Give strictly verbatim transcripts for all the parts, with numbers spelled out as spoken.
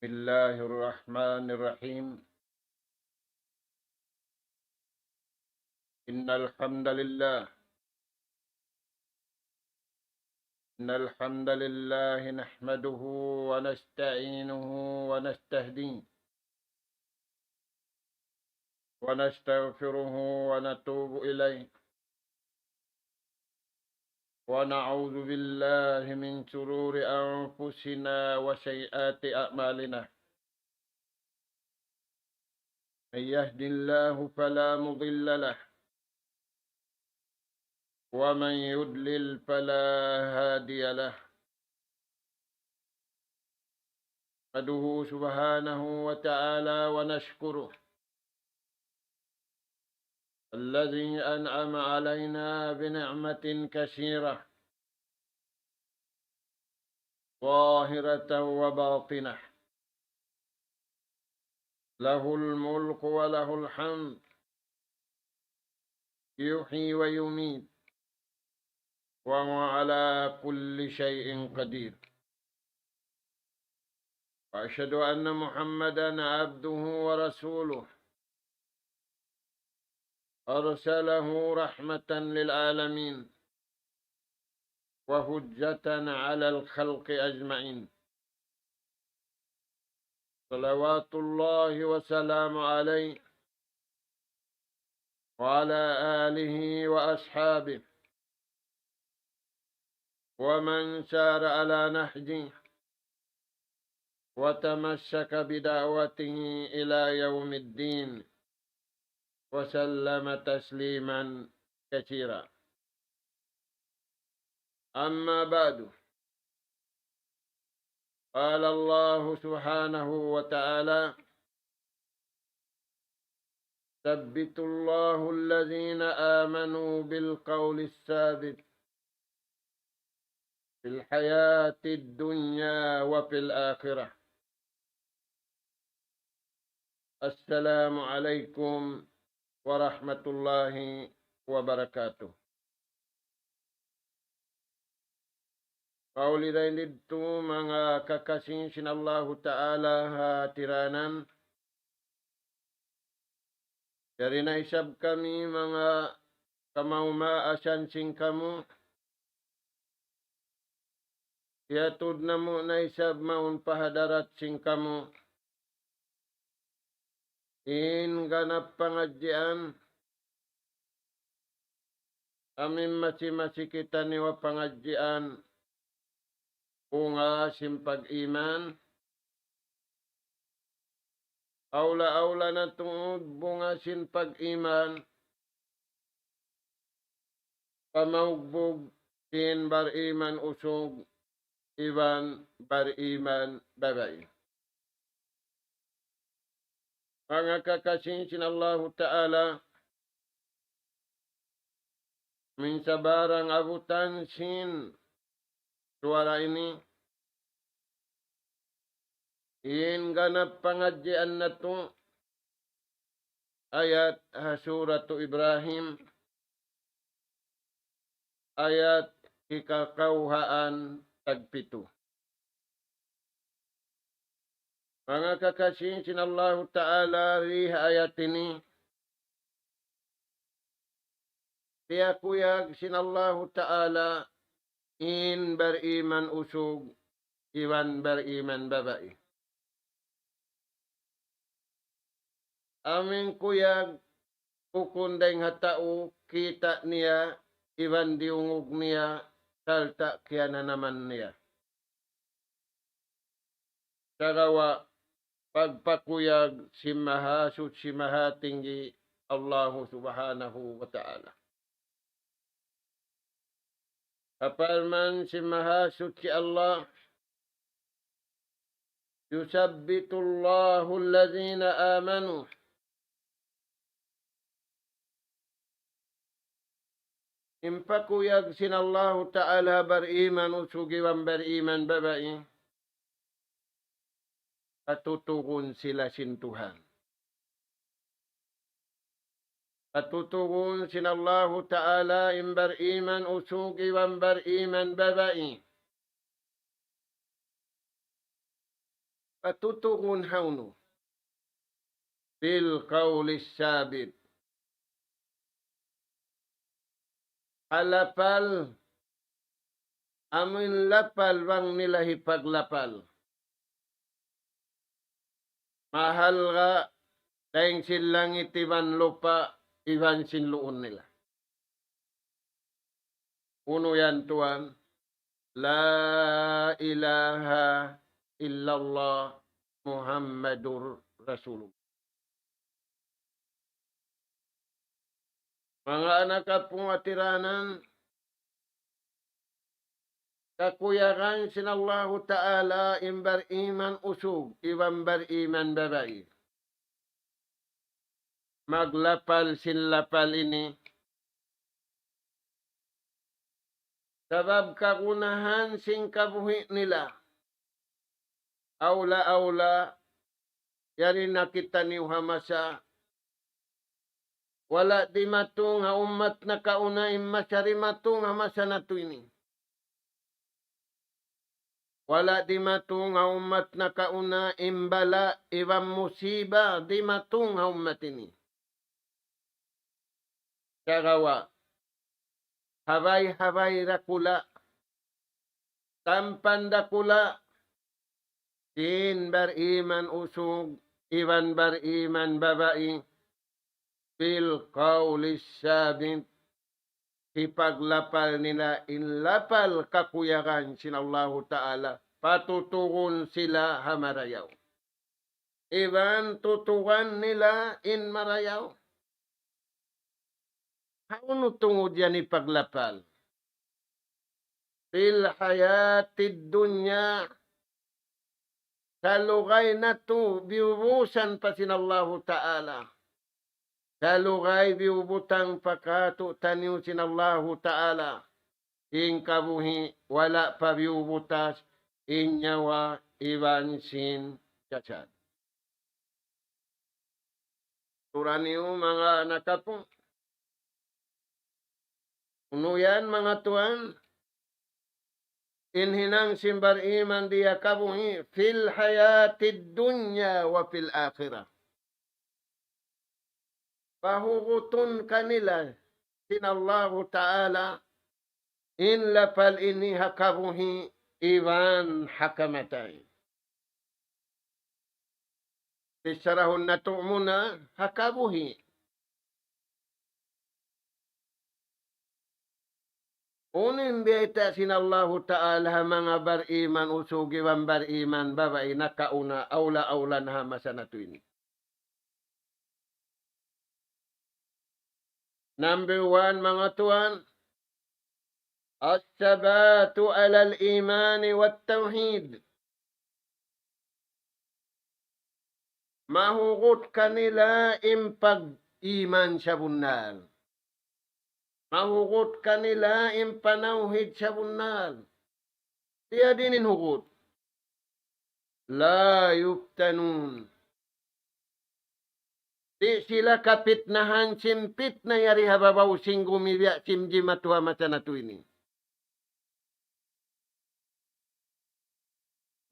بسم الله الرحمن الرحيم. إن الحمد لله، إن الحمد لله نحمده ونستعينه ونستهديه ونستغفره ونتوب إليه، ونعوذ بالله من شرور أنفسنا وسيئات أعمالنا. من يهد الله فلا مضل له، ومن يضلل فلا هادي له. نحمده سبحانه وتعالى ونشكره، الذي أنعم علينا بنعمة كثيرة ظاهرة وباطنة، له الملك وله الحمد، يحيي ويميت، وهو على كل شيء قدير. وأشهد أن محمدا عبده ورسوله، أرسله رحمة للعالمين وحجة على الخلق أجمعين. صلوات الله وسلامه عليه وعلى آله وأصحابه ومن سار على نهجه وتمسك بدعوته إلى يوم الدين، وسلم تسليما كثيرا. أما بعد، قال الله سبحانه وتعالى: يثبت الله الذين آمنوا بالقول الثابت في الحياة الدنيا وفي الآخرة. السلام عليكم ورحمة الله وبركاته. Kauli dayn didtu manga kakasi sin Allahu Ta'ala ha tiranan. Jari na isab kami manga kamaas-maasan sin kamu. Iyatud namu' na isab mawn pa hadarat sin kamu in ganap pangadjian, amu in masi-masi kitaniyu ha pangadjian, bunga sin pag-iman, awla-awla na tuud bunga sin pag-iman, pamaugbug sin bariman usug iban bariman babai. Manga kakasi sin Allahu Ta'ala, amu in sabarang abutan sin suwara ini, In ganap pangadjian natu' ayat ha Suratu Ibrahim, ayat hikakawhaan tagpitu. Manga kakasi sin Allahu Ta'ala, di ha ayat ini, tiyakuyag sin Allahu Ta'ala in bariman usug iban bariman babai. Amu in kuyag bukun dayn ha tau, kita' niya iban diyungug niya sarta' kiyananaman niya. Sagawa' pagpakuyag sin Mahasuchi Mahatinggi Allahu Subhanahu wa Ta'ala. Ha parman sin Mahasuchi Allah, يثبت الله الذين آمنوا. In pakuyag sin Allahu Ta'ala bariman usug iban bariman babai, patutugun sila sin Tuhan. Patutugun sin Allahu Ta'ala in bariman usug iban bariman babai. Patutugun hawnu? بالقول الثابت. Ha lapal, amu in lapal bang nila hipaglapal. Mahalga' dayn sin langit iban lupa' iban sin luun nila. Unu yan tuwan? لا إله إلا الله محمد رسول الله. Manga anak apu' ha tiranan, kakuyagan sin Allahu Ta'ala in bariman usug iban bariman babai maglapal sin lapal ini. Sabab kagunahan sin kabuhi' nila. Awla-awla, yari na kitaniyu ha masa wala' dimatung ha ummat nakauna in masa dimatung ha masa natu' ini. Wala' dimatung ha ummat nakauna in bala' iban musiba dimatung ha ummat ini. Sagawa' habay-habay dakula', tampan dakula', sin bariman usug iban bariman babai, بالقول الثابت, hipaglapal nila in lapal kakuyagan sin Allahu Ta'ala, patutugun sila ha marayaw. Iban tutugan nila in marayaw. Hawnu tungud yan hipaglapal? في الحياة الدنيا, salugay natu' biyubusan pa sin Allahu Ta'ala. Salugay biyubutang pa kātu'niyu sin Allahu Ta'ala in kabuhi', wala' pa biyubutas in nyawa iban sin jasad. Turaniyu manga anak apu'. Unu yan manga tuwan? In hinang sin bariman di ha kabuhi', في الحياة الدنيا وفي الآخرة. Pahugutun kanila sin Allahu Ta'ala in lapal ini ha kabuhi' iban ha kamatay. Pisarahun natu' muna ha kabuhi'. Unu in biyayta' sin Allahu Ta'ala ha manga bariman usug iban bariman babai nakauna, awla-awla na ha masa natu' ini? Number one, manga tuwan, الثبات على الإيمان والتوحيد. Mahugut kanila in pag-iman sabunnal. Mahugut kanila in panawhid sabunnal. Tiyad ini in hugut. لا يفتنون. Di' sila kapitnahan sin pitna yari ha babaw sin gumi biya' sin jimatu ha masa natu' ini.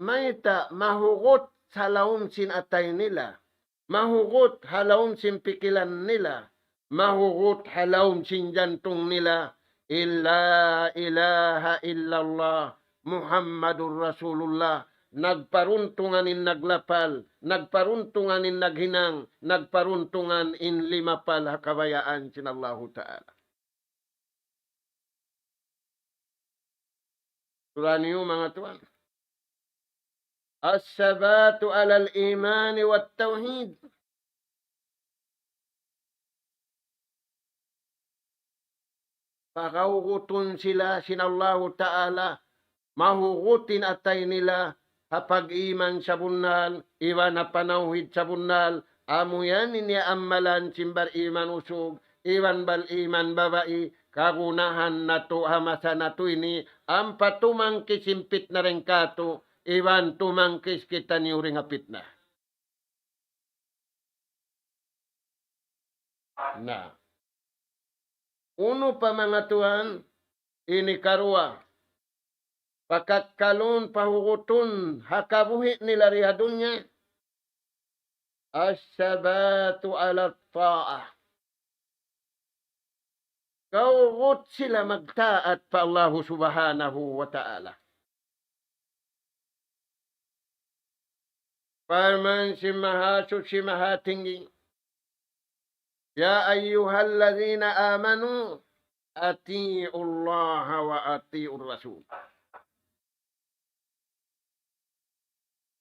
Mayta'? Mahugut ha lawm sin atay nila, mahugut ha lawm sin pikilan nila, mahugut ha lawm sin jantung nila, in لا إله إلا الله محمد رسول الله. Nagparuntungan in naglapal, nagparuntungan in naghinang, nagparuntungan in limapal ha kabayaan sin Allahu Ta'ala. Sura niyu, manga tuwan. الثبات على الإيمان والتوحيد. Pagawgutun sila sin Allahu Ta'ala, mahugut in atay nila ha pag-iman sabunnal, iban ha panawhid sabunnal, amu yan in iyaammalan sin bariman usug, iban bariman babai, kagunahan natu' ha masa natu' ini, ampa tumangkis in pitna dayn kātu', iban tumangkis kitaniyu dayn ha pitna. Na. Unu pa manga tuwan, ini karuwa. Pakakkalun, pahugutun, ha kabuhi' nila di ha dunya. الثبات على الطاعة. Kawgut sila magtaat pa Allahu Subhanahu wa Ta'ala. Parman sin Mahasuchi Mahatinggi, يا أيها الذين آمنوا أطيعوا الله وأطيعوا الرسول.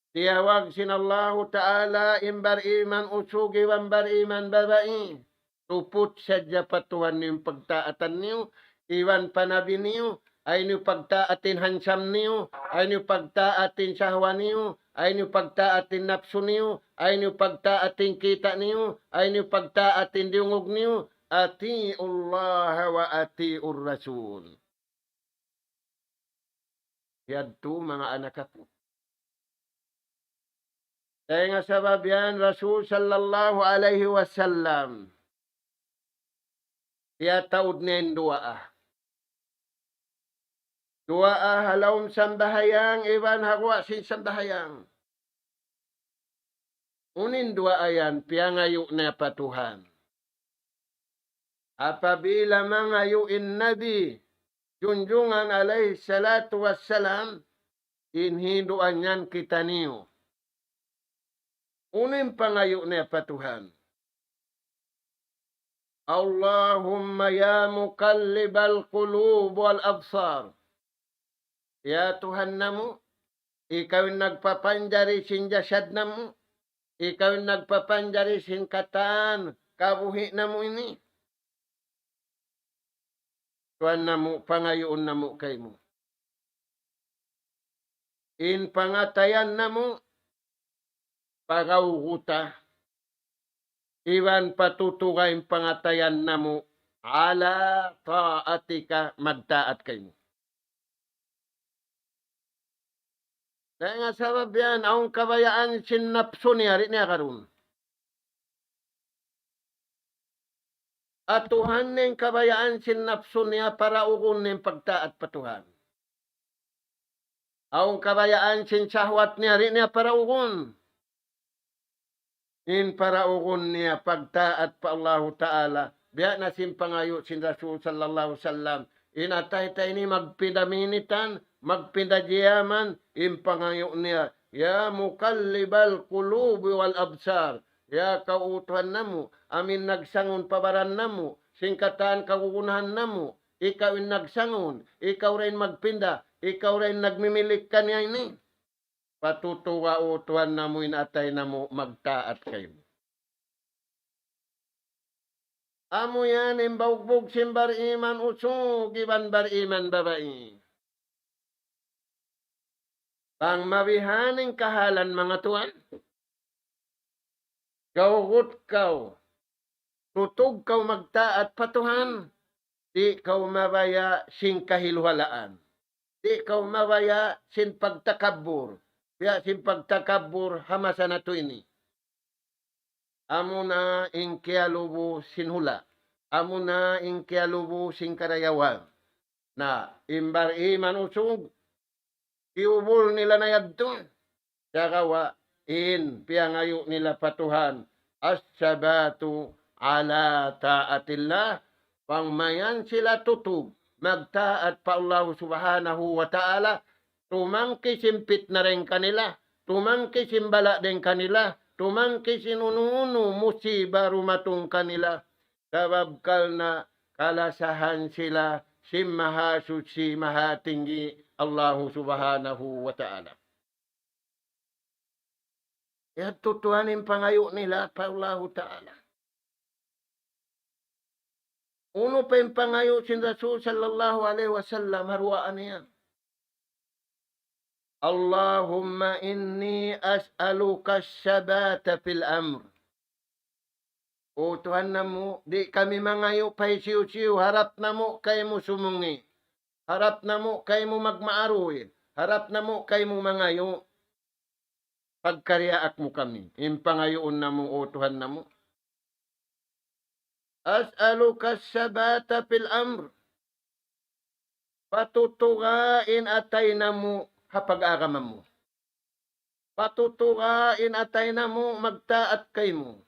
Tiyawag sin Allahu Ta'ala in bariman usug iban bariman babai. Tuput sadja pa Tuhan niyu in pagtaatan niyu, iban pa Nabi niyu, ayaw niyu pagtaat in hansam niyu, ayaw niyu pagtaat in sahwa niyu, ayaw niyu pagtaat in napsu niyu, ayaw niyu pagtaat in kita' niyu, ayaw niyu pagtaat in diyungug niyu, أطيعوا الله وأطيعوا الرسول. Yadtu manga anak aku. Dayn ha sabab yan Rasul sallallahu alayhi wasallam, tiyataud niya in duwaa. Duwaa ha lawm sambahayang iban ha guwa' sin sambahayang. Unu in duwaa yan? Piyangayu' niya pa Tuhan. Apabila mangayu' in Nabi junjungan alayhi salatu wassalam, in hinduan yan kitaniyu. Unu in pangayu' niya pa Tuhan? اللهم يا مقلب القلوب والأبصار. Ya Tuhan namu', ikaw in nagpapanjari sin jasad namu', ikaw in nagpapanjari sin katan kabuhi' namu' ini. Tuhan namu', pangayuun namu' kaymu in pangatayan namu', pagawguta, iban patutuga in pangatayan namu', على طاعتك, magtaat kaymu. Dayn ha sabab yan, awn kabayaan sin napsu niya, di' niya karun. Atuhan niya in kabayaan sin napsu niya, paraugun niya in pagtaat pa Tuhan. Awn kabayaan sin sahwat niya, di' niya paraugun. In paraugun niya pagtaat pa Allahu Ta'ala. Biya' na sin pangayu' sin Rasul sallallahu alayhi wasallam. In atay ta ini magpinda minitan, magpinda jiyaman, in pangayu' niya, يا مقلب القلوب والأبصار. Ya kaw Tuhan namu', amu in nagsangun pa baran namu', sin katan kagunahan namu', ikaw in nagsangun, ikaw da in magpinda, ikaw da in nagmimilik kaniya ini. Patutuga, O Tuhan namu', in atay namu' magtaat kaymu. Amu yan in baugbug sin bariman usug iban bariman babai. Bang mabihan in kahalan, manga tuwan, gawgut kaw, tutug kaw magtaat pa Tuhan, di' kaw mabaya' sin kahiluhalaan. Di' kaw mabaya' sin pagtakabbur. biya' sin pagtakabbur ha masa natu' ini. Amuna in kiyalubu sin hula'. Amuna in kiyalubu sin karayawan. Na, in bar-iman usug, kiyubul nila na yadtu. Sagawa' in piyangayu' nila pa Tuhan, الثبات على طاعة الله, bang mayan sila tutug magtaat pa Allah Subhanahu wa Ta'ala, tumangki sin pitna dayn kanila, tumangki sin bala' dayn kanila, tumangki sin unu-unu musiba dumatung kanila. Sabab karna' kalasahan sila sin Mahasuchi, Mahatinggi, Allahu Subhanahu wa Ta'ala. Yadtu tuwan in pangayu' nila pa Allahu Ta'ala. Unu pa in pangayu' sin Rasul sallallahu alayhi wasallam ha duwaa niya? اللهم إني أسألك الثبات في الأمر. O Tuhan namu', di' kami mangayu' pa hisiyu-siyu, harap namu' kaymu sumungi', harap namu' kaymu magmaaruy, harap namu' kaymu mangayu'. Pagkariyaak mu kami, in pangayuun namu', O Tuhan namu'. أسألك الثبات في الأمر. Patutuga in atay namu' ha pag-agama mu. Patutuga in atay namu' magtaat kaymu.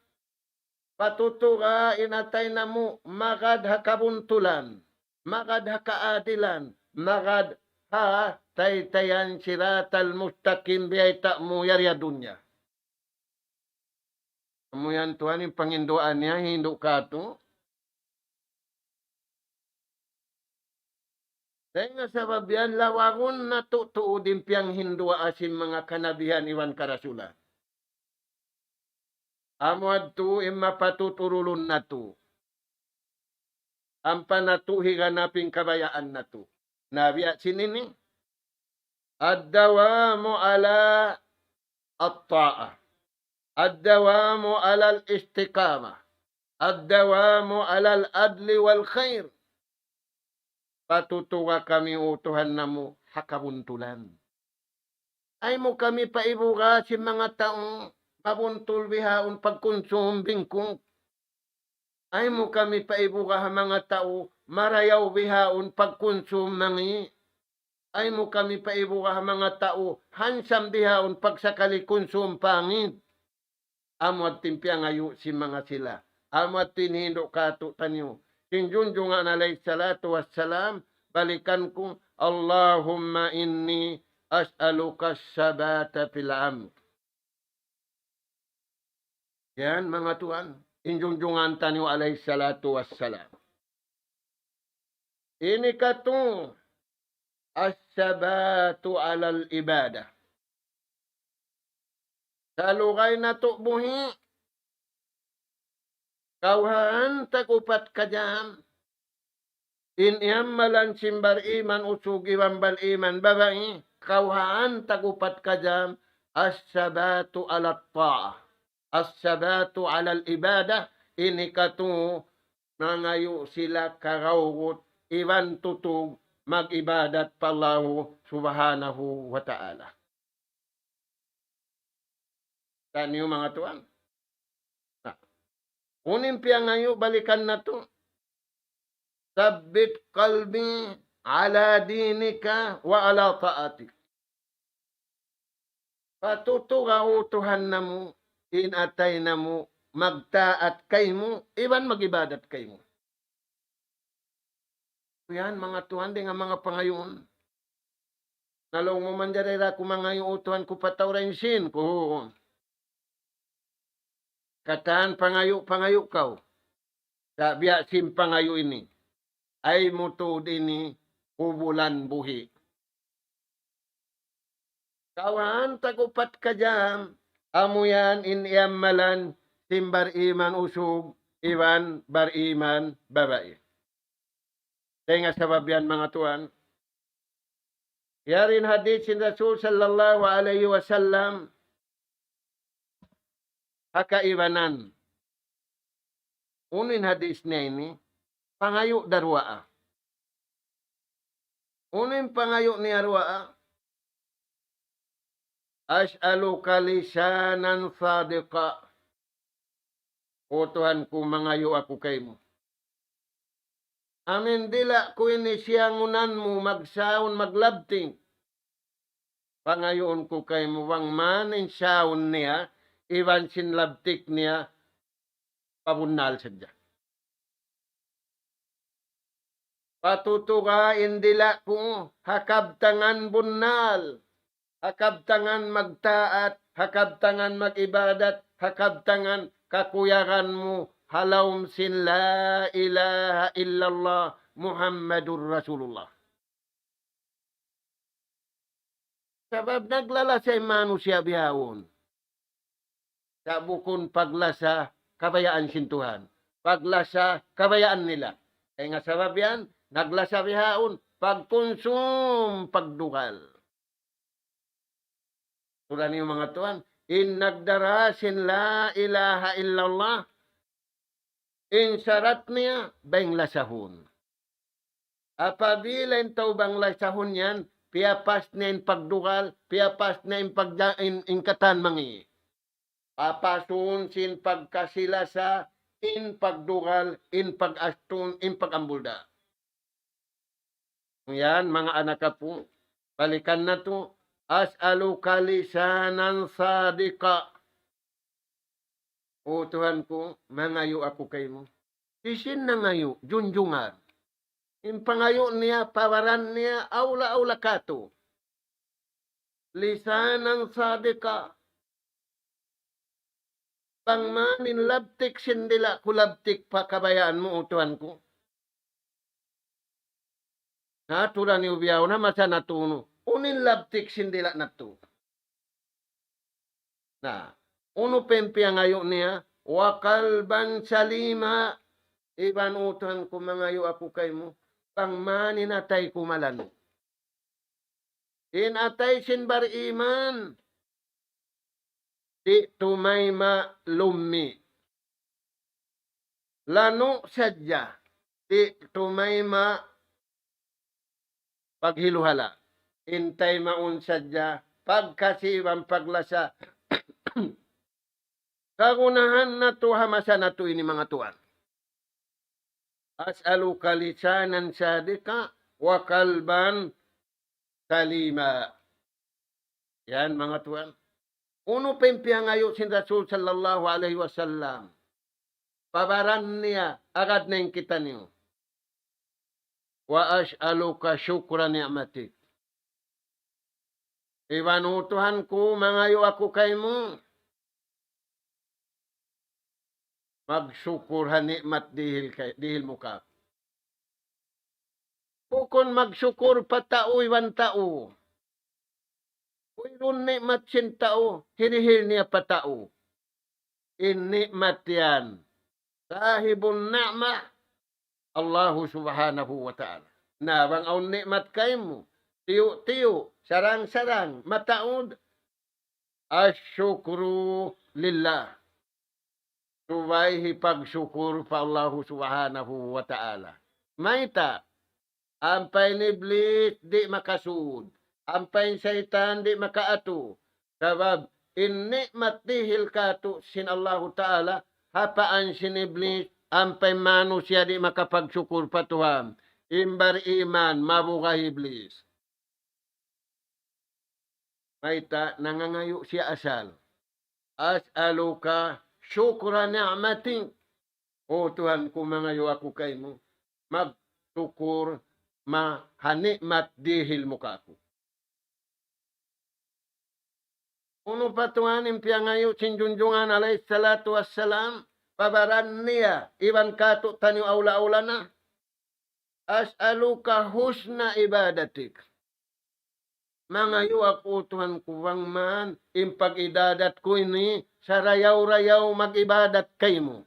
Patutuga in atay namu' magad ha kabuntulan, magad ha kaadilan, magad ha taytayan siratal mustaqim biyayta' mu yari ha dunya. Amu yan Tuhan in panghinduan niya, hindu' katu'. Dayn ha sabab yan, lawagun natu' tuud in piyanghinduwaa sin manga kanabihan iban karasulan. Amu yadtu in mapatuturulun natu'. Ampa natu' higanap in kabayaan natu'. Na biya' sin ini. الدوام على الطاعة. الدوام على الاستقامة. الدوام على العدل والخير. Patutuga kami, O Tuhan namu', ha kabuntulan. Ayaw mu kami paibuga sin manga tau mabuntul bihaun pagkunsum bingkung. Ayaw mu kami paibuga ha manga tau marayaw bihaun pagkunsum mangi'. Ayaw mu kami paibuga ha manga tau handsome bihaun pagsakali kunsum pangit. Amu yadtu in piyangayu' sin manga sila. Amu yadtu in hindu' katu'taniyu. Sin Junjungan alayhi salatu wassalam, balikan ku, اللهم إني أسألك الثبات في الأمر. Yan, manga tuwan, in Junjungan taniyu alayhi salatu wassalam. Ini katu', الثبات على العبادة. Salugay natu' buhi', kawhaan tag-upat ka jam, in iyamalan sin bariman usug iban bariman babai, kawhaan tag-upat ka jam, الثبات على الطاعة. الثبات على العبادة, ini katu' mangayu' sila kagawgut iban tutug mag-ibadat pa Allahu Subhanahu wa Ta'ala. Taniyu manga tuwan. Na, unu in piyangayu', balikan natu'. ثبت قلبي على دينك وعلى طاعتك. Patutuga, O Tuhan namu', in atay namu' magtaat kaymu, iban mag-ibadat kaymu. Yan, manga tuwan, dayn ha manga pangayuun. Na laung mu, manjari da aku mangayu', O Tuhan ku, pataura in sin ku. Huun. Katan pangayu', pangayu' kaw. Sa' biya' sin pangayu' ini. Ayaw mu tuud ini kubulan buhi'. Kawhaan tag-upat ka jam, amu yan in iyamalan sin bariman usug iban bariman babai. Dayn ha sabab yan, manga tuwan, yari in hadith sin Rasul sallallahu alayhi wasallam ha kaibanan. Unu in hadith niya ini? Pangayu' da duwaa. Unu in pangayu' niya duwaa? أسألك لسانا صادقا. O Tuhan ku, mangayu' aku kaymu. Amu in dila' ku ini siyangunan mu magsaun, maglabtik. Pangayuun ku kaymu bang man in saun niya, iban sin labtik niya, pabunnal sadja. Patutuga in dila' ku ha kabtangan bunnal, ha kabtangan magtaat, ha kabtangan mag-ibadat, ha kabtangan kakuyagan mu ha lawm sin لا إله إلا الله محمد رسول الله. Sabab naglalasa in manusiya' bihaun. Sa' bukun paglasa kabayaan sin Tuhan. Paglasa kabayaan nila. Kay nga sabab yan, naglasa bihaun, pagkunsum, pagdugal. Tuud ini manga tuwan, in nagdara sin لا إله إلا الله, in sarat niya, bang lasahun. Apabila in tau bang lasahun yan, piyapas niya in pagdugal, piyapas niya in pagda-, in, in katan mangi'. Papasun sin pagkasi-lasa, in pagdugal, in pag-astun, in pag-ambulda. Yan, manga anak apu', balikan natu', أسألك لسانا صادقا. O Tuhan ku, mangayu' aku kaymu. Hisiyu in nangayu', junjungan. In pangayu' niya, pa baran niya, awla-awla katu'. لسانا صادقا. Bang man in labtik sin dila' ku labtik pa kabayaan mu, O Tuhan ku. Na, tuud ini bihaun na masa natu' unu. Unu in labtik sin dila' natu'. Na, unu pa in piyangayu' niya, وقلبا سليما. Iban O Tuhan ku, mangayu' aku kaymu, bang man in atay ku malanu'. In atay sin bariman, di' tumayma' lummi'. Lanu' sadja, di' tumayma' paghiluhala'. In taymaun sadja, pagkasi iban paglasa. Kagunahan natu' ha masa natu' ini, manga tuwan. أسألك لسانا صادقا وقلبا سليما. Yan, manga tuwan. Unu pa in piyangayu' sin Rasul sallallahu alayhi wasallam? Pa baran niya, agad na in kitaniyu. وأسألك شكر نعمتك. Iban O Tuhan ku, mangayu' aku kaymu, magsukur ha ni'mat dihil kay-, dihil mu kāku'. Bukun magsukur pa tau iban tau. Wayruun ni'mat sin tau, hirihil niya pa tau. In ni'mat yan, صاحب النعمة, Allahu Subhanahu wa Ta'ala. Na, bang awn ni'mat kaymu, tiyu'-tiyu', sarang-sarang, mataud, الشكر لله. Subay hipagsukur pa Allahu Subhanahu wa Ta'ala. Mayta'? Ampa in Iblis di' makasud. Ampa in saytan di' makaatu. Sabab in ni'mat dihil kātu' sin Allahu Ta'ala, ha paan sin Iblis, ampa in manusiya' di' makapagsukur pa Tuhan. In bariman, mabuga' Iblis. Mayta'? Nangangayu' siya asal. أسألك شكر نعمتك. O Tuhan ku, mangayu' aku kaymu, magsukur ma ha ni'mat dihil mu kāku'. Unu pa tuwan in piyangayu' sin Junjungan alayhi salatu wassalam, pa baran niya, iban kātu'niyu awla-awla na. أسألك حسن عبادتك. Mangayu' aku, O Tuhan ku, bang man in pag-ibadat ku ini, sarayaw-rayaw mag-ibadat kaymu.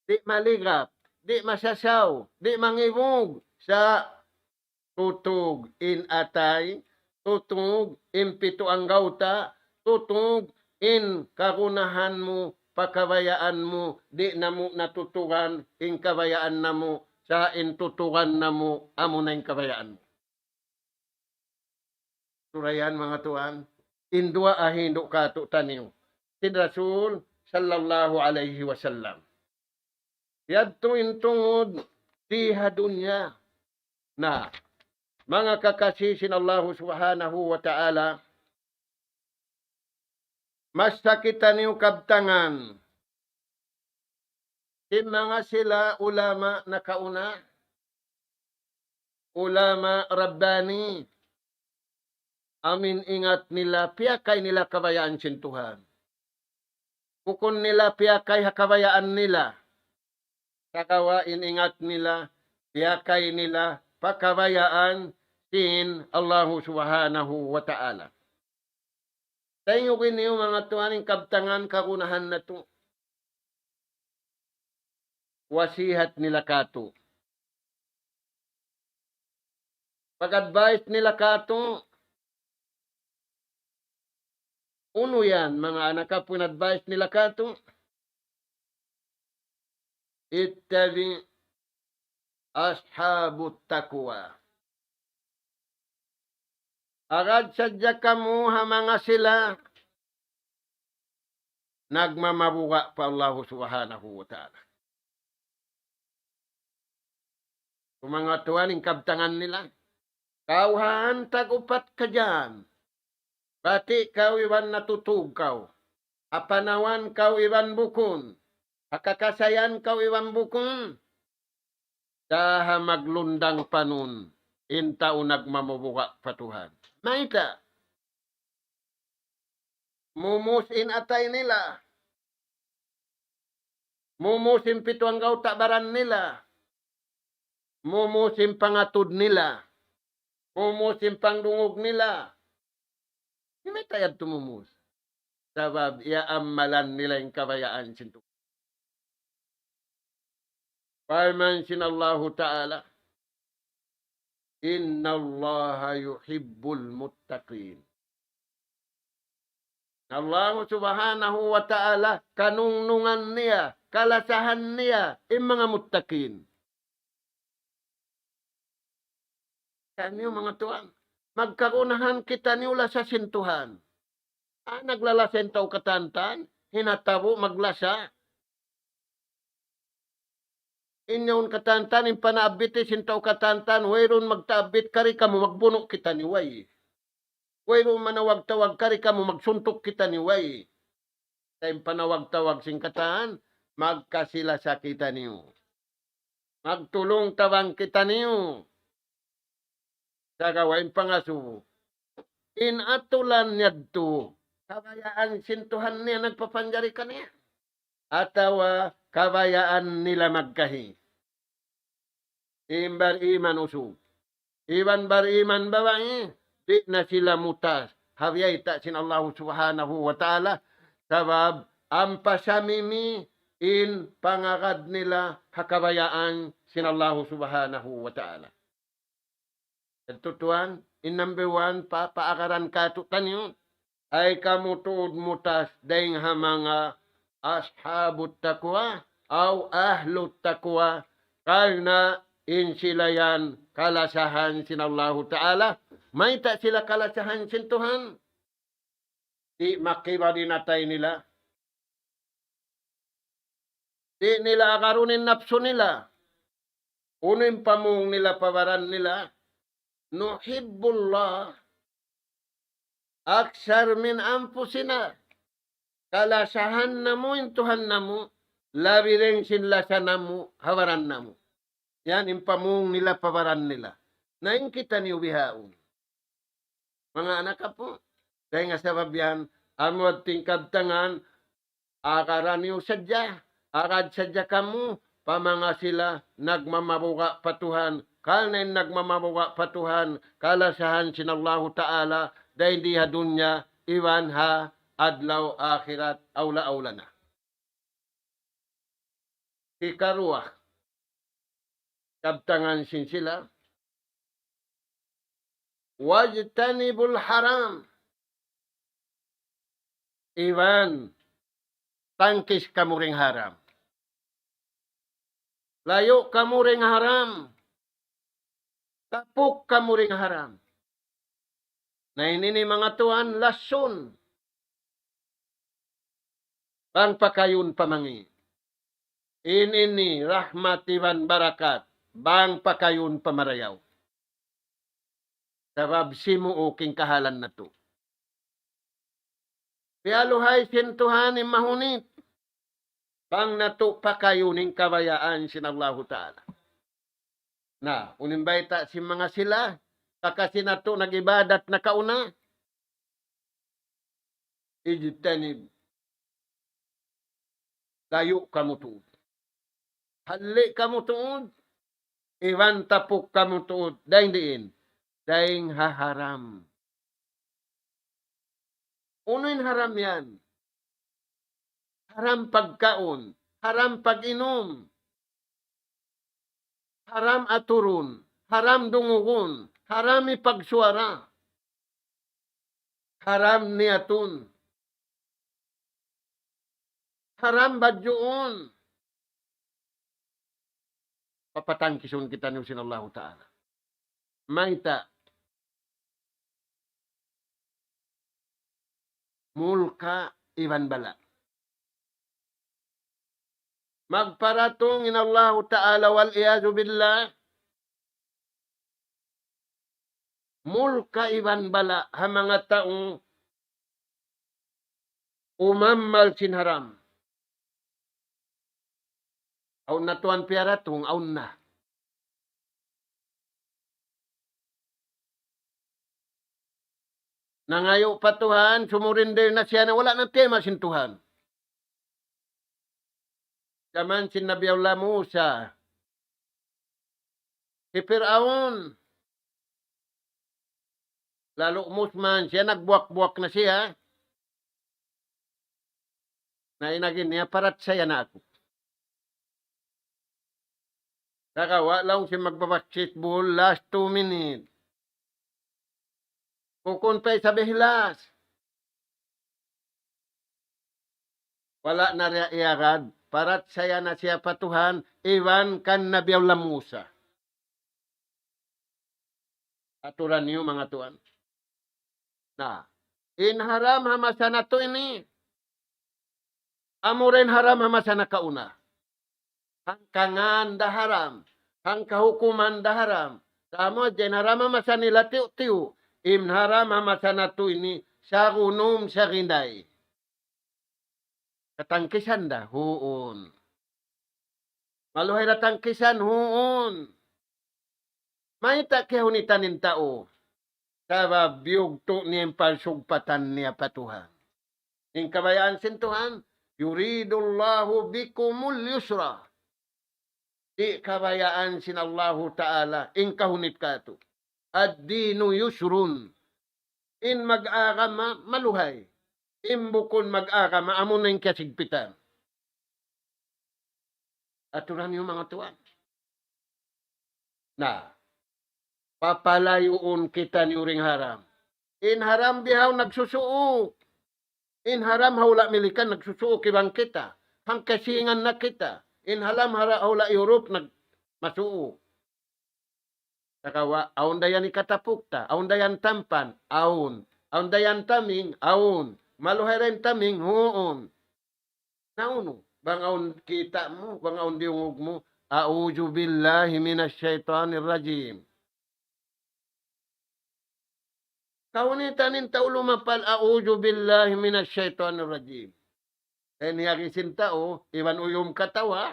Di' maligap, di' masasaw, di' mangibug, sa' tutug in atay, tutug in pitu anggawta', tutug in kagunahan mu pa kabayaan mu, di' namu' na tutugan in kabayaan namu', sa' in tutugan namu' amuna in kabayaan mu. Surayan, manga tuwan, in duwaa hindu' kātu'niyu sin Rasul sallallahu alayhi wasallam. Yadtu in tungud di ha dunya. Na, manga kakasi sin Allahu Subhanahu wa Ta'ala, masa kitaniyu kabtangan sin manga sila ulama nakauna, ulama rabbani, amu in ingat nila, piyakay nila kabayaan sin Tuhan. Bukun nila piyakay ha kabayaan nila. Sagawa' in ingat nila, piyakay nila pa kabayaan sin Allahu Subhanahu wa Ta'ala. Tayngugi niyu, manga tuwan, in kabtangan kagunahan natu'. Wasihat nila kātu'. Pag-advise nila kātu', unu yan, manga anak, in advice nila kātu'? اتبع أصحاب التقوى. Agad sadja kamu ha manga sila nagmamabuga' pa Allahu Subhanahu wa Ta'ala. Manga tuwan, in kabtangan nila, kaw ha hantag upat ka jam, bati' kaw iban natutug kaw, ha panawan kaw iban bukun, ha kakasayan kaw iban bukun, daha maglundang panun in tau nagmamabuga' pa Tuhan. Mayta'? Mumus in atay nila. Mumus in pitu anggawta' baran nila. Mumus in pangatud nila. Mumus in pangdungug nila. Mayta' yadtu mumus? Sabab iyaammalan nila in kabayaan sin Tuhan. Parman sin Allahu Ta'ala, إن الله يحب المتقين. Allahu Subhanahu wa Ta'ala, kanungnungan niya, kalasahan niya in manga muttaqin. Kaniyu, manga tuwan, magkagunahan kitaniyu lasa sin Tuhan. Ah, naglalasa in tau katantan, hinatabu maglasa. In yaun katantan, in panaabbit sin tau katantan, wayruun magtaabbit kari kamu, magbunu' kitaniyu, way. Wayruun manawag-tawag kari kamu, magsuntuk kitaniyu, way. Sa' in panawag-tawag sin katan, magkasi-lasa kitaniyu. Magtulung-tabang kitaniyu. Sagawa' in pangasubu, in atulan yadtu, kabayaan sin Tuhan niya nagpapanjari kaniya, atawa kabayaan nila magkahi? In bariman usug iban bariman babai, di' na sila mutas ha biyayta' sin Allahu Subhanahu wa Ta'ala, sabab ampa samimi in pangagad nila ha kabayaan sin Allahu Subhanahu wa Ta'ala. Yadtu tuwan, in number one, pa, paagaran kātu'niyu, ay kamu tuud mutas dayn ha manga ashabut taqwa, aw ahlut taqwa, karna' in sila yan kalasahan sin Allahu Ta'ala. Mayta' sila kalasahan sin Tuhan? Di' makibad in atay nila. Di' nila agarun in napsu nila. Unu in pamung nila pa baran nila? نحب الله أكثر من أنفسنا. Kalasahan namu' in Tuhan namu', labi dayn sin lasa namu', ha baran namu'. Yan in pamung nila pa baran nila. Na in kitaniyu bihaun, manga anak apu'. Dayn ha sabab yan, amu yadtu in kabtangan, agara niyu sadja, agad sadja kamu pa manga sila nagmamabuga' pa Tuhan, karna' in nagmamabuga' pa Tuhan, kalasahan sin Allahu Ta'ala, dayn di ha dunya, iban ha adlaw akhirat, awla-awla na. Hikaruwa, kabtangan sin sila, واجتنبوا الحرام. Iban, tangkis kamu dayn ha haram. Layu' kamu dayn ha haram. Tapuk kamu dayn ha haram. Na ini ini manga tuwan, lasun. Bang pakayun pa mangi'. In ini rahmat iban barakat, bang pakayun pa marayaw. Sabab simuuk in kahalan natu'. Piyaluhay sin Tuhan in mahunit. Bang natu' pakayun in kabayaan sin Allahu Ta'ala. Na, unu in bayta' sin manga sila, kakasi natu' nag-ibadat nakauna. Ijtanib. Layu' kamu tuud. Halli' kamu tuud. Iban tapuk kamu tuud. Dayng diin. Dayng ha haram. Unu in haram yan? Haram pagkaun, haram pag-inum, haram aturun, haram dungugun, haram ipagsuwara, haram niyatun, haram badjuun. Papatangkisun kitaniyu sin Allahu Ta'ala. Mayta'? Mulka' iban bala'. Magparatung in Allahu Ta'ala, wal iyadhu billah, mulka' iban bala' ha manga tau umammal sin haram. Awn na tuwan piyaratung, awn na. Nangayu' pa Tuhan, sumurindir na siya na wala' na tema sin Tuhan. Jaman sin Nabi Allah Musa, hi Fir'aun, lalu' musman siya, nagbuwak-buwak na siya. Na in agi niya, parachaya na aku. Sagawa' laung sin magbabasketball, last two minute. Bukun pa isab ihlas. Wala' na riya iyagad, parachaya na siya pa Tuhan, iban kan Nabi Allah Musa. Aturan niyu, manga tuwan. Na, in haram ha masa natu' ini, amu ra in haram ha masa nakauna. Hangka ngan da haram, hangka hukuman da haram. Sa' amu hadja in haram ha masa nila tiyu'-tiyu', in haram ha masa natu' ini, sagunum saginday. Katangkisan da, huun. Maluhay da tangkisan, huun. Mayta' kiyahunitan in tau? Sabab biyugtu' niya in pagsugpatan niya pa Tuhan. In kabayaan sin Tuhan, يريد الله بكم اليسر. Di' kabayaan sin Allahu Ta'ala in kahunit kātu'. الدين يسر. In mag-agama maluhay. In bukun mag-agama, amu na in kasigpitan. Aturan niyu, manga tuwan. Na, papalayuun kitaniyu dayn haram. In haram bihaun nagsusuuk. In haram ha hula' Milikan nagsusuuk iban kita. Hangka Singan na kita. In haram hara-, ha hula' Europe nag-, masuuk. Sagawa', awn da yan hikatapuk ta, awn da yan tampan, awn. Awn da yan taming, awn. Maluhay da in taming, huun. Na unu, bang awn kita' mu, bang awn diyungug mu, أعوذ بالله من الشيطان الرجيم. Kahunitan in tau lumapal, أعوذ بالله من الشيطان الرجيم. Dayn ha agi sin tau, iban uyum katawa,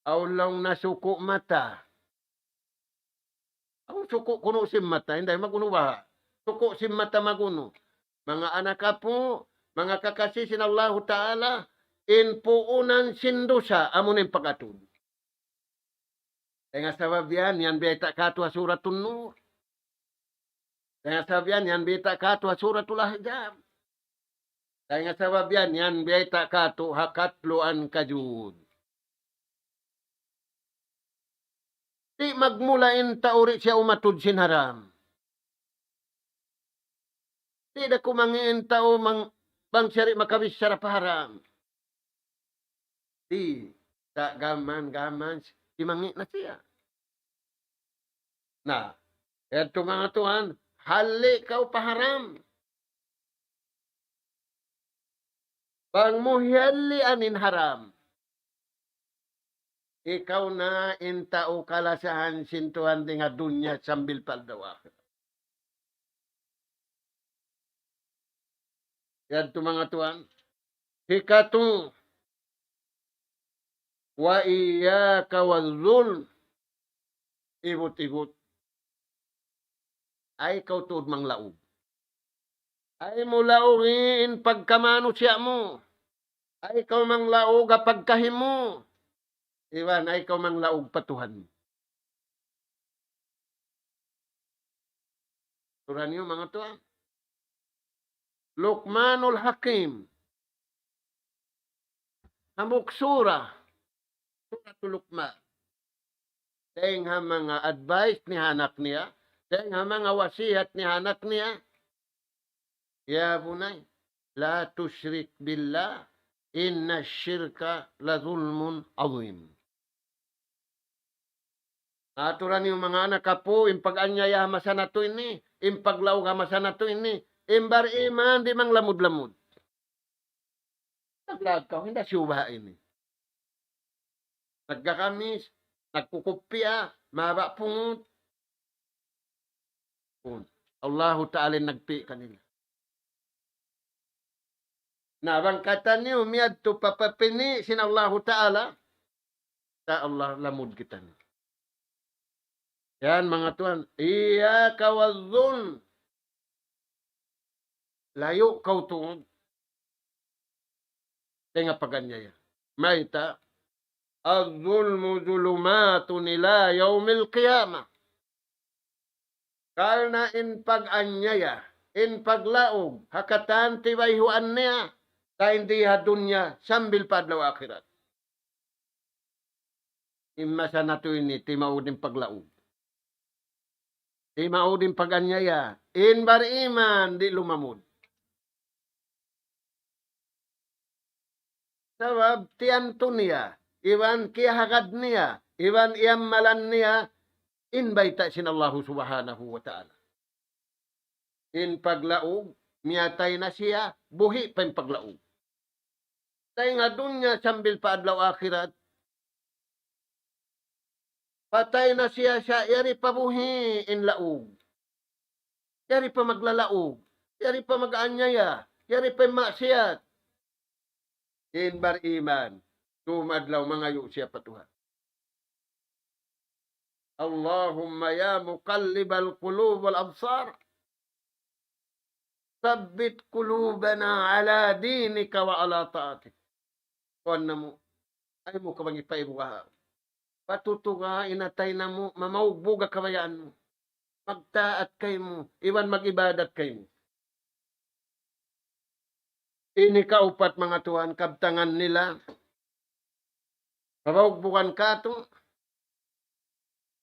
awn laung nasuku' mata. Awn suku' kunu' sin mata, inday mag'unu baha'. Suku' sin mata mag'unu. Manga anak apu', manga kakasi sin Allahu Ta'ala, in puunan sin dusa, amu na in pag-atud. Dayn ha sabab yan, yan biyayta' kātu' ha Suratun Nur. Dayn ha sabab yan, yan biyayta' kātu' ha Suratul Ahzab. Dayn ha sabab yan, yan biyayta' kātu' ha Katluan Kajud. Di' magmula in tau di' siya umatud sin haram. Di' da kumangi' in tau mang-, bang siya di' makabichara pa haram. Di', sa' gaman, gaman, kimangi' na siya. Na, yadtu manga tuwan, Halli' kaw pa haram. Bang mu hiyallian in haram, ikaw na in tau kalasahan sin Tuhan dayn ha dunya sambil pa adlaw akhirat. Yadtu manga tuwan. Hikatu, وإياك والظلم. Ibut-ibut. Ay kaw tuud manglaug. Ay mu laugi in pagkamanusiya' mu. Ay kaw manglaug ha pagkahi mu. Iban ay kaw manglaug pa Tuhan mu. Sura niyu manga tuwan. Luqmanul Hakim. Hambuuk sura. Suratul Luqman. Dayn ha manga advice niya ha anak niya. Dayn ha manga wasiyat niya ha anak niya. يا بني لا تشرك بالله إن الشرك لظلم عظيم. Aturan niyu manga anak apu', in pag-anyaya ha masa natu' ini, in paglaug ha masa natu' ini, in bariman di' manglamud-lamud. Naglaag kaw, hinda siya baha' ini. Nagkakamis, nagkukupya, mahaba' pungut. Kun. Allahu Ta'ala in nagpi' kanila. Na bang kitaniyu miyadtu pa pini' sin Allahu Ta'ala, insya Allah lamud kitaniyu. Yan, manga tuwan, إياك والظلم. Layu' kaw tuud dayn ha pag-anyaya. Mayta'? الظلم ظلمات إلى يوم القيامة. Karna' in pag-anyaya, in paglaug, ha katan tibayhuan niya, dayn di ha dunya sambil pa adlaw akhirat. In masa natu' ini, timaud in paglaug. Timaud in pag-anyaya. In bariman, di' lumamud. Sabab tiyantu niya, iban kiyahagad niya, iban iyammalan niya, in bayta' sin Allahu Subhanahu wa Ta'ala. In paglaug, miyatay na siya, buhi' pa in paglaug. Dayn ha dunya sambil pa adlaw akhirat, patay na siya, siya yari pa buhi' in laug. Yari pa maglalaug. Yari pa mag-anyaya. Yari pa maksiyat. In bariman, dumadlaw mangayu' siya pa Tuhan. اللهم يا مقلب القلوب والأبصار ثبت قلوبنا على دينك وعلى طاعتك. Tuhan namu', ayaw mu kami paibugaha. Patutuga in atay namu', mamaugbug ha kabayaan mu. Magtaat kaymu, iban mag-ibadat kaymu. Ini kaupat, manga tuwan, kabtangan nila. Kabaugbugan katu'.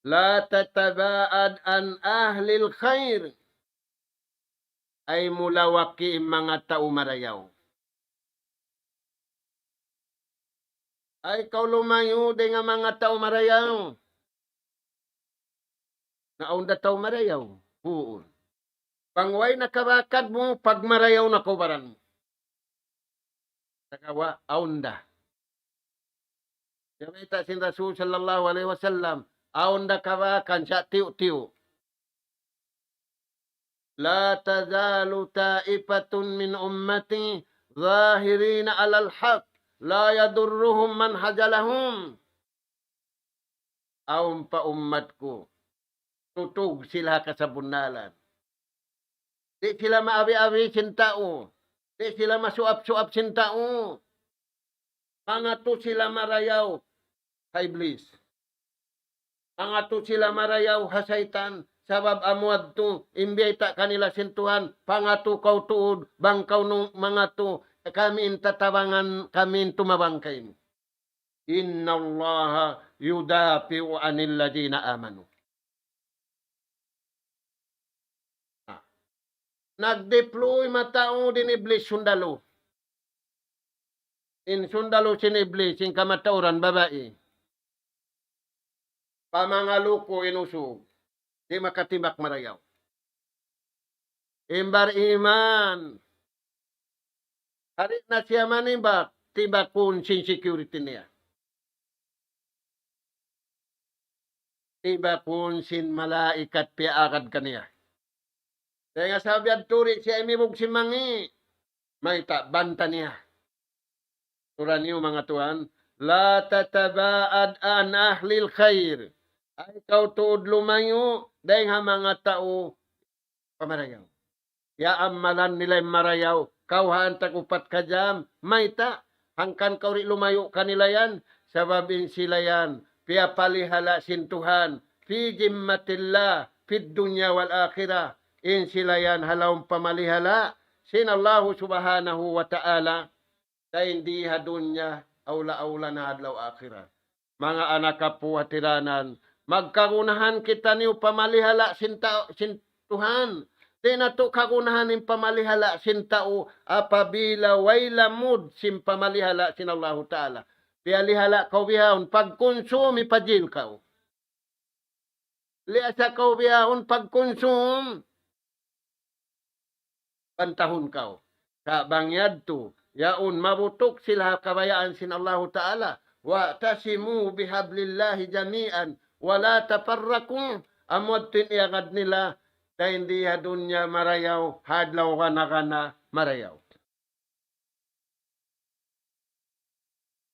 لا تتباعد عن أهل الخير. Ayaw mu lawaki in manga tau marayaw. Ayaw kaw lumayu' dayn ha manga tau marayaw. Na awn da tau marayaw. Huun. Bang way na kabakat mu, pagmarayaw na kaw baran mu. Sagawa', awn da. Kiyabayta' sin Rasul sallallahu alayhi wasallam, awn da kabakan sa tiyu'-tiyu'. لا تزال طائفة من أمتي ظاهرين على الحق لا يضرهم من خذلهم. Awn pa ummat ku, tutug sila ha kasabunnalan. Di' sila maabi-abi sin tau. Di' sila masuap-suap sin tau. Mangatu sila marayaw ha Iblis. Mangatu sila marayaw ha saytan. Sabab amu yadtu in biyayta' kanila sin Tuhan, pangatu kaw tuud, bang kaw nu-, mangatu, kami in tatabangan, kami in tumabang kaymu. إن الله يدافع عن الذين آمنوا. Ah. Nag-deploy mataud in Iblis sundalu. In sundalu sin Iblis, in kamatauran babai. Pamangaluku in usug. Di' makatimbak marayaw. In bariman, di' na siya manimbak, timbakun sin security niya. Timbakun sin malaikat piyaagad kaniya. Dayn ha sabab yadtu di' siya imibug sin mangi'. Mayta', banta niya. Aturan niyu manga tuwan, لا تتباعد عن أهل الخير. Ayaw kaw tuud lumayu' dayn ha manga tau pamarayaw. Iyaamalan nila in marayaw, kawhaan tag upat ka jam, mayta', hangkan kaw di' lumayu' kanila yan, sabab in sila yan, piyapalihala' sin Tuhan, في ذمة الله في الدنيا والآخرة, in sila yan ha lawm pamalihala' sin Allahu Subhanahu wa Ta'ala, dayn di ha dunya, awla-awla na adlaw akhirat. Manga anak apu' ha tiranan, magkagunahan kitaniyu pamalihala' sin ta-, sin Tuhan. Di' natu' kagunahan in pamalihala' sin tau apabila way lamud sin pamalihala' sin Allahu Ta'ala. Piyalihala' kaw bihaun, pagkunsum, ipajil kaw. Liyasa kaw bihaun, pagkunsum, bantahun kaw. Sa' bang yadtu, yaun mabutuk sila ha kabayaan sin Allahu Ta'ala. واعتصموا بحبل الله جميعا ولا تفرقوا. Amu yadtu in iyagad nila, dayn di ha dunya marayaw, ha adlaw gana-gana marayaw.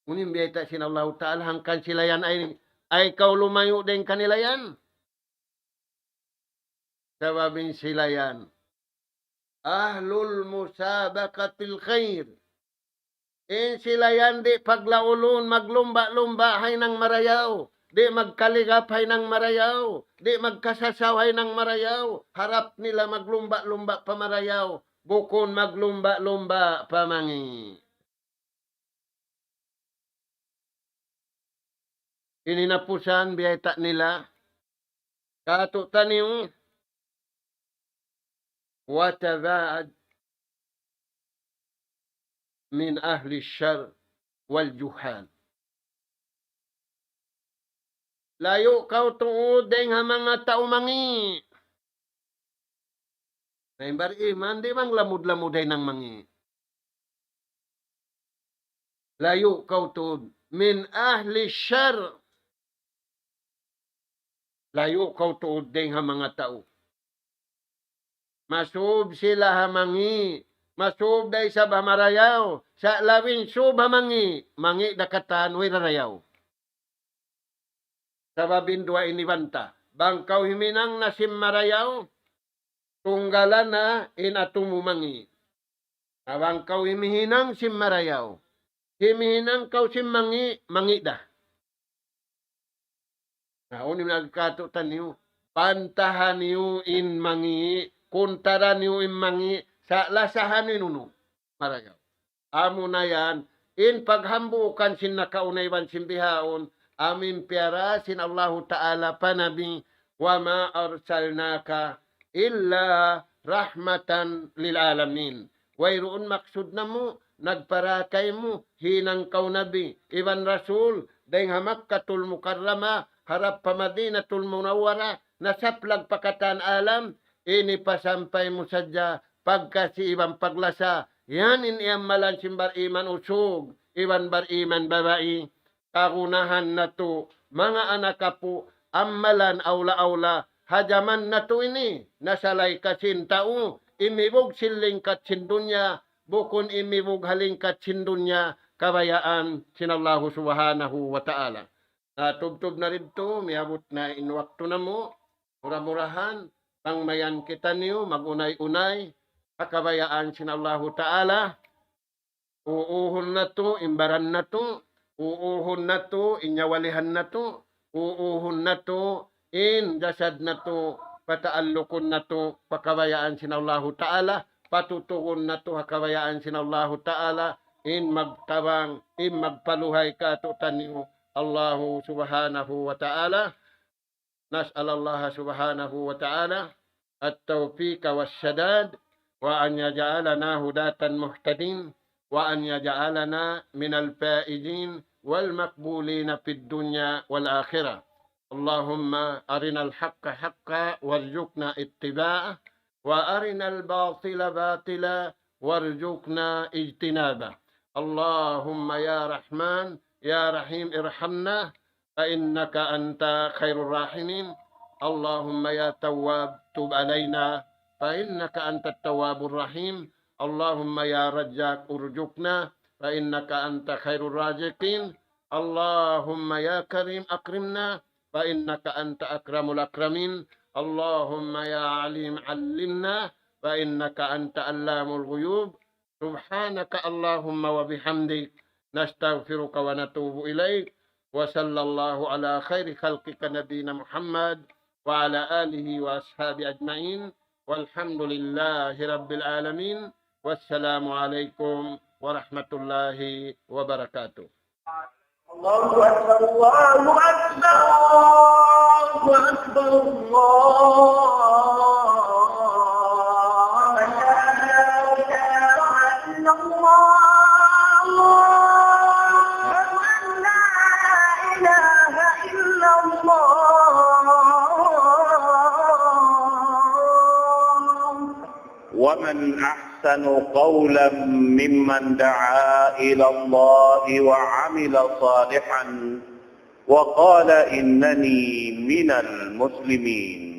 Unu in biyayta' sin Allahu Ta'ala hangkan sila yan ay, ayaw kaw lumayu' dayn kanila yan. Sabab in sila yan, أهل المسابقة في الخير. In sila yan di' paglaulun, maglumba'-lumba' ha hinang marayaw. Di' magkaligap ha hinang marayaw. Di' magkasasaw ha hinang marayaw. Harap nila maglumba'-lumba' pa marayaw. Bukun maglumba'-lumba' pa mangi'. In hinapusan biyayta' nila, katu'taniyu, وتباعد من أهل الشر والجهال. Layu' kaw tuud dayn ha manga tau mangi'. Na in bariman, di' bang lamud-lamud ha hinang mangi'. Layu' kaw tuud. من أهل الشر. Layu' kaw tuud dayn ha manga tau. Masub sila ha mangi'. Masub da isab ha marayaw. Sa' labi in sub ha mangi'. Mangi' da katan, way rarayaw. Sabab in duwa ini banta. Bang kaw himinang na sin marayaw, tunggalan na in atu mu mangi'. Na bang kaw himihinang sin marayaw, himihinang kaw sin mangi', mangi' da. Na unu in agi katu'taniyu, bantahan niyu in mangi', kuntara niyu in mangi', sa' lasahan in unu, marayaw. Amuna yan, in paghambuukan sin nakauna iban sin bihaun, amu in piyara sin Allahu Ta'ala pa Nabi, وما أرسلناك إلا رحمة للعالمين. Wayruun maksud namu', nagpara kaymu, hinang kaw Nabi, iban Rasul, dayn ha Makkatul Mukarramah, harap pa Madinatul Munawwarah, nasaplag pa katan alam, ini pasampay mu sadja, pagkasi iban paglasa, yan in iyamalan sin bariman usug, iban bariman babai, kagunahan natu', manga anak apu', amalan awla-awla, ha jaman natu' ini, nasalay ka sin tau, imibug sin lingkat sin dunya, bukun imibug ha lingkat sin dunya, kabayaan sin Allahu Subhanahu wa Ta'ala. Na tubtub na didtu, miyabut na in waktu namu', mura-murahan, bang mayan kitaniyu, mag-unay-unay, ha kabayaan sin Allahu Ta'ala, uuhun natu', in baran natu', uuhun natu', in nyawalihan natu', uuhun natu', in jasad natu', pataallukun natu', pa kabayaan sin Allahu Ta'ala, patutugun natu', ha kabayaan sin Allahu Ta'ala, in magtabang, in magpaluhay katu'taniyu, Allahu Subhanahu wa Ta'ala. نسأل الله سبحانه وتعالى التوفيق والسداد، وأن يجعلنا هداة مهتدين، وأن يجعلنا من الفائزين والمقبولين في الدنيا والآخرة. اللهم أرنا الحق حقا وارزقنا اتباعه، وأرنا الباطل باطلا وارزقنا اجتنابه. اللهم يا رحمن يا رحيم ارحمنا فإنك أنت خير الراحمين. اللهم يا تواب تب علينا فإنك أنت التواب الرحيم. اللهم يا رزاق ارزقنا فإنك أنت خير الرازقين. اللهم يا كريم أكرمنا فإنك أنت أكرم الأكرمين. اللهم يا عليم علمنا فإنك أنت علام الغيوب. سبحانك اللهم وبحمدك نستغفرك ونتوب إليك. وصلى الله على خير خلقك نبينا محمد وعلى آله وأصحابه أجمعين. والحمد لله رب العالمين. والسلام عليكم ورحمة الله وبركاته. الله أكبر، الله أكبر، الله أكبر، الله. لا إله إلا الله. أشهد أن لا إله إلا الله. ومن أحسن قولا ممن دعا إلى الله وعمل صالحا وقال إنني من المسلمين.